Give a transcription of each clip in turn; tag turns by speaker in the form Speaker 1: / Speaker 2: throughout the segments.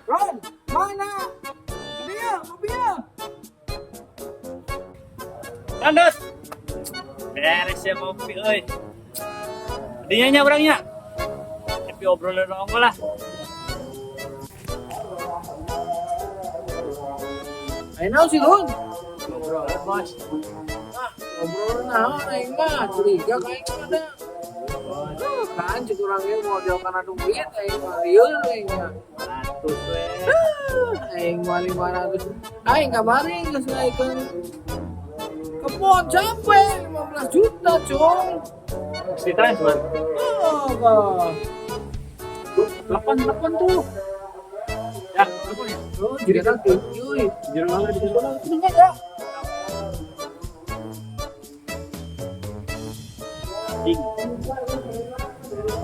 Speaker 1: Ron, mana? Dia, mobilnya.
Speaker 2: Lanjut. Beres ya kopi euy. Dinya nya urang nya. Tapi obrolan ongkoh lah.
Speaker 1: Ayo naon sih, Lun?
Speaker 2: Ngobrol, Bos.
Speaker 1: Ah, ngobrol naon aing mah, curiga ka aing mah da. Ah, kan cek urang ge mau jauh kana duit aing mah lieur aing mah.
Speaker 2: Ratus we.
Speaker 1: Ah, aing mah 500. Aing kamari geus ngaikeun kebon sampai 15 juta, Cung.
Speaker 2: Mesti transfer.
Speaker 1: Oh, bah.
Speaker 2: Telepon, telepon tuh. Ya, telepon ya.
Speaker 1: Oh, jadi tuh, cuy.
Speaker 2: Jero banget di sana.
Speaker 1: Ini ya.
Speaker 2: Ding.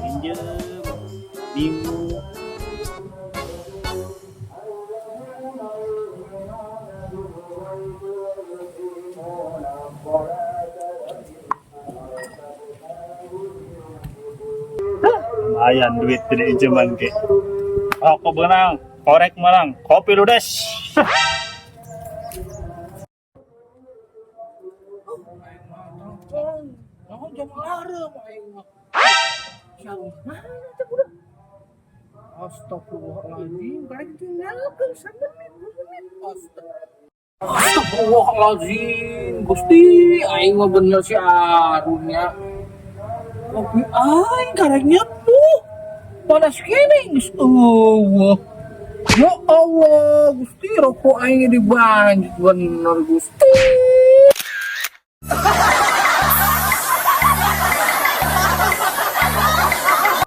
Speaker 2: Pinjem. Bingung. Lumayan duit tidak ijeman ke. Aku benang, korek malang, kopi ludes.
Speaker 1: Aing mah telepon. Naon jam alarm aing mah. Siang mana teh budak? Astagfirullahaladzim, karek tinggalkeun samenit, 2 menit. Astaga. Astagfirullahaladzim, Gusti, aing mah bener si Arunnya. Kopi aing karek nyeduh. Panas kene geus eueuh. Ya Allah, Gusti, rokok aing dibanjut bener, Gusti.